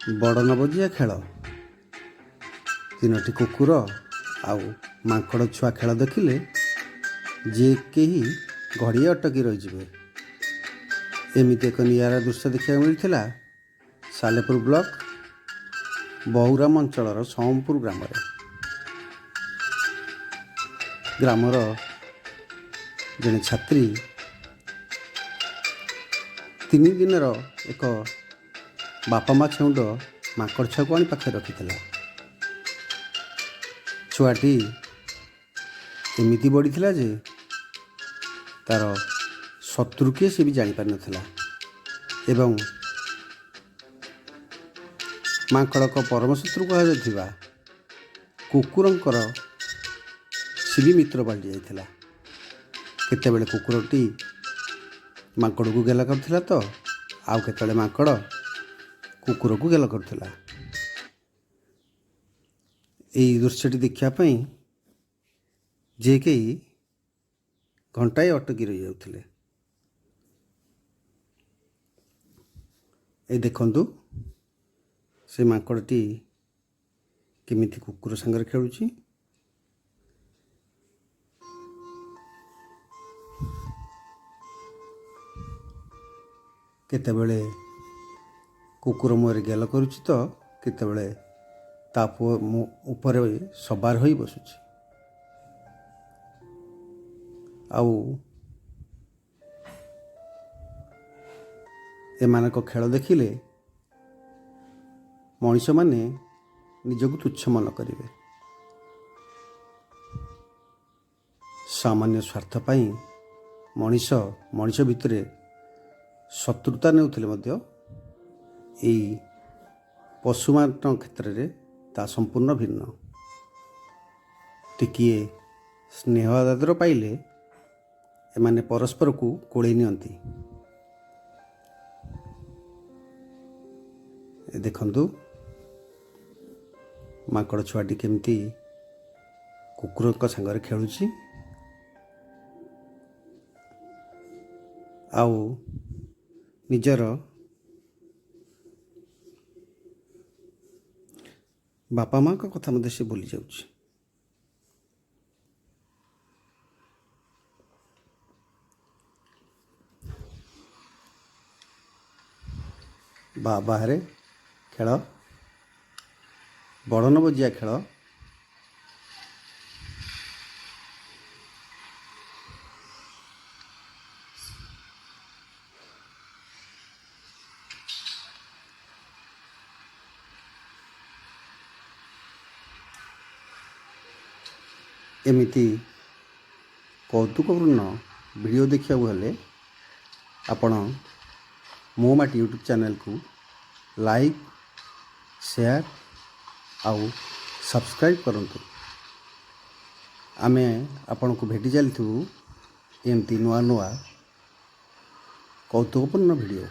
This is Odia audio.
ବଡ଼ ନବଜିଆ ଖେଳ। ତିନୋଟି କୁକୁର ଆଉ ମାଙ୍କଡ଼ ଛୁଆ ଖେଳ ଦେଖିଲେ ଯେ କେହି ଘଡ଼ିଏ ଅଟକି ରହିଯିବେ। ଏମିତି ଏକ ନିଆରା ଦୃଶ୍ୟ ଦେଖିବାକୁ ମିଳିଥିଲା ସାଲେପୁର ବ୍ଲକ ବହୁରାମ ଅଞ୍ଚଳର ସୋମପୁର ଗ୍ରାମରେ। ଗ୍ରାମର ଜଣେ ଛାତ୍ରୀ 3 ଦିନର ଏକ ବାପା ମା ଛେଉଣ୍ଡ ମାଙ୍କଡ଼ ଛୁଆକୁ ଆଣି ପାଖରେ ରଖିଥିଲା। ଛୁଆଟି ଏମିତି ବଢ଼ିଥିଲା ଯେ ତାର ଶତ୍ରୁ କିଏ ସେ ବି ଜାଣିପାରିନଥିଲା ଏବଂ ମାଙ୍କଡ଼ଙ୍କ ପରମ ଶତ୍ରୁ କୁହାଯାଉଥିବା କୁକୁରଙ୍କର ସେ ବି ମିତ୍ର ପାଲଟି ଯାଇଥିଲା। କେତେବେଳେ କୁକୁରଟି ମାଙ୍କଡ଼କୁ ଗେଲ କରୁଥିଲା ତ ଆଉ କେତେବେଳେ ମାଙ୍କଡ଼ କୁକୁରକୁ ଗେଲ କରୁଥିଲା। ଏଇ ଦୃଶ୍ୟଟି ଦେଖିବା ପାଇଁ ଯେ କେହି ଘଣ୍ଟାଏ ଅଟକି ରହିଯାଉଥିଲେ। ଏଇ ଦେଖନ୍ତୁ, ସେ ମାଙ୍କଡ଼ଟି କେମିତି କୁକୁର ସାଙ୍ଗରେ ଖେଳୁଛି। କେତେବେଳେ କୁକୁର ମୁହଁରେ ଗେଲ କରୁଛି ତ କେତେବେଳେ ତା ପୁଅ ଉପରେ ସବାର ହୋଇ ବସୁଛି। ଆଉ ଏମାନଙ୍କ ଖେଳ ଦେଖିଲେ ମଣିଷମାନେ ନିଜକୁ ତୁଚ୍ଛ ମନେ କରିବେ। ସାମାନ୍ୟ ସ୍ୱାର୍ଥ ପାଇଁ ମଣିଷ ମଣିଷ ଭିତରେ ଶତ୍ରୁତା ନେଉଥିଲେ ମଧ୍ୟ ଏଇ ପଶୁମାନଙ୍କ କ୍ଷେତ୍ରରେ ତା ସମ୍ପୂର୍ଣ୍ଣ ଭିନ୍ନ। ଟିକିଏ ସ୍ନେହ ଆଦର ପାଇଲେ ଏମାନେ ପରସ୍ପରକୁ କୋଳେଇ ନିଅନ୍ତି। ଏ ଦେଖନ୍ତୁ, ମାଙ୍କଡ଼ ଛୁଆଟି କେମିତି କୁକୁରଙ୍କ ସାଙ୍ଗରେ ଖେଳୁଛି ଆଉ ନିଜର ବାପା ମାଆଙ୍କ କଥା ମଧ୍ୟ ସେ ଭୁଲି ଯାଉଛି। ବା ବାହାରେ ଖେଳ, ବଡ଼ନବଜିଆ ଖେଳ। ଏମିତି କୌତୁକପୂର୍ଣ୍ଣ ଭିଡ଼ିଓ ଦେଖିବାକୁ ହେଲେ ଆପଣ ମୋ ମାଟି ୟୁଟ୍ୟୁବ୍ ଚ୍ୟାନେଲକୁ ଲାଇକ୍, ସେୟାର ଆଉ ସବସ୍କ୍ରାଇବ୍ କରନ୍ତୁ। ଆମେ ଆପଣଙ୍କୁ ଭେଟି ଚାଲିଥିବୁ ଏମିତି ନୂଆ ନୂଆ କୌତୁକପୂର୍ଣ୍ଣ ଭିଡ଼ିଓ।